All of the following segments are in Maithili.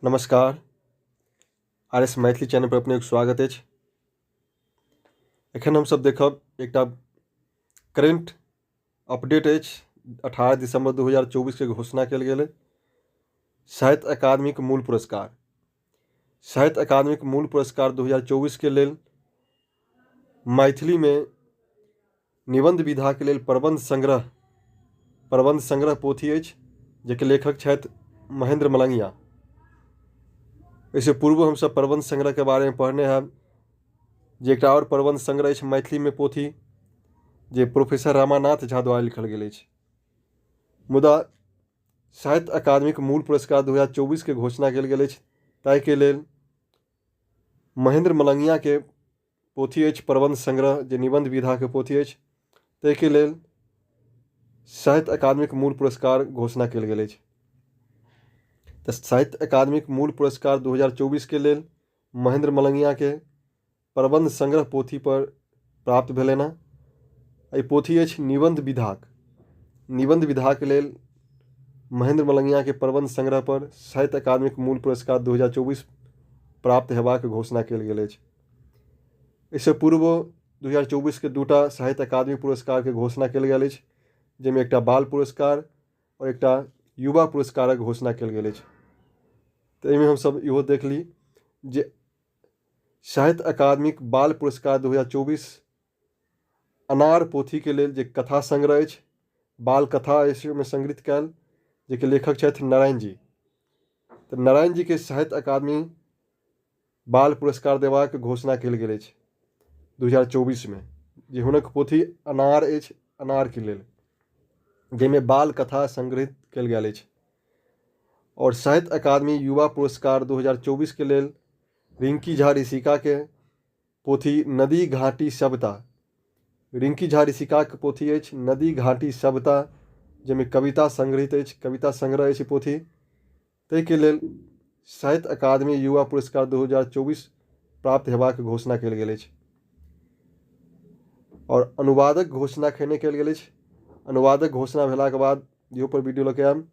नमस्कार, आर एस मैथिली चैनल पर अपनेक स्वागत अछि। एखन हमसभ देखब एकटा करेंट अपडेट अछि। 18 दिसंबर 2024 के घोषणा कयल गेल साहित्य अकादमीक मूल पुरस्कार। साहित्य अकादमीक मूल पुरस्कार 2024 के लेल मैथिलीमे निबन्ध विधाके लेल प्रबन्ध संग्रह, प्रबन्ध संग्रह पोथी अछि, जाहिके लेखक छथि महेन्द्र मलंगिया। एहिसँ पूर्व हमसभ प्रबन्ध संग्रहके बारेमे पढ़ने हैब जे एकटा आओर प्रबन्ध संग्रह अछि मैथिलीमे पोथी, जे प्रोफेसर रमानाथ झा द्वारा लिखल गेल अछि। मुदा साहित्य अकादमीक मूल पुरस्कार 2024के घोषणा कयल गेल अछि, ताहिके लेल महेन्द्र मलंगियाके पोथी अछि प्रबन्ध संग्रह, जे निबन्ध विधाके पोथी अछि, ताहिके लेल साहित्य अकादमीक मूल पुरस्कार घोषणा कयल गेल अछि। तऽ साहित्य अकादमीक मूल पुरस्कार 2024के लेल महेन्द्र मलंगियाके प्रबन्ध संग्रह पोथीपर प्राप्त भेलनि हँ। एहि पोथी अछि निबन्ध विधाक। निबन्ध विधाके लेल महेन्द्र मलंगियाके प्रबन्ध संग्रहपर साहित्य अकादमीक मूल पुरस्कार 2024 प्राप्त हेबाक घोषणा कयल गेल अछि। एहिसँ पूर्व 2024के दूटा साहित्य अकादमी पुरस्कारके घोषणा कयल गेल अछि, जाहिमे एकटा बाल पुरस्कार आओर एकटा युवा पुरस्कारक घोषणा कयल गेल अछि। तऽ एहिमे हमसभ इहो देख ली जे साहित्य अकादमीक बाल पुरस्कार 2024 अनार पोथीके लेल, जे कथा संग्रह अछि, बाल कथा अछि ओहिमे संग्रहित कयल, जाहिके लेखक छथि नारायण जी। तऽ नारायण जीके साहित्य अकादमी बाल पुरस्कार देबाक घोषणा कयल गेल अछि 2024मे, जे हुनक पोथी अनार अछि, अनारके लेल, जाहिमे बाल कथा संग्रहित कयल गेल अछि। आओर साहित्य अकादमी युवा पुरस्कार 2024के लेल रिंकी झा ऋषिकाके पोथी नदी घाटी सभ्यता, रिंकी झा ऋषिकाके पोथी अछि नदी घाटी सभ्यता, जाहिमे कविता संग्रहित अछि, कविता संग्रह अछि पोथी, ताहिके लेल साहित्य अकादमी युवा पुरस्कार 2024 प्राप्त हेबाक घोषणा कयल गेल अछि। आओर अनुवादक घोषणा एखन नहि कयल गेल अछि। अनुवादक घोषणा भेलाके बाद इहो पर वीडियो लऽ के आयब।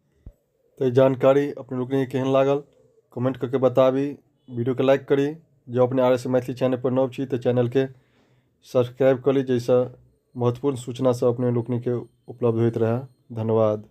तऽ जानकारी अपने लोकनिके केहन लागल कमेंट कऽ के बताबी, वीडियोके लाइक करी। जँ अपने आर एस मैथिली चैनल पर नव छी तऽ चैनलके सब्सक्राइब कऽ ली, जाहिसँ महत्वपूर्ण सूचना सब अपने लोकनिके उपलब्ध होइत रहए। धन्यवाद।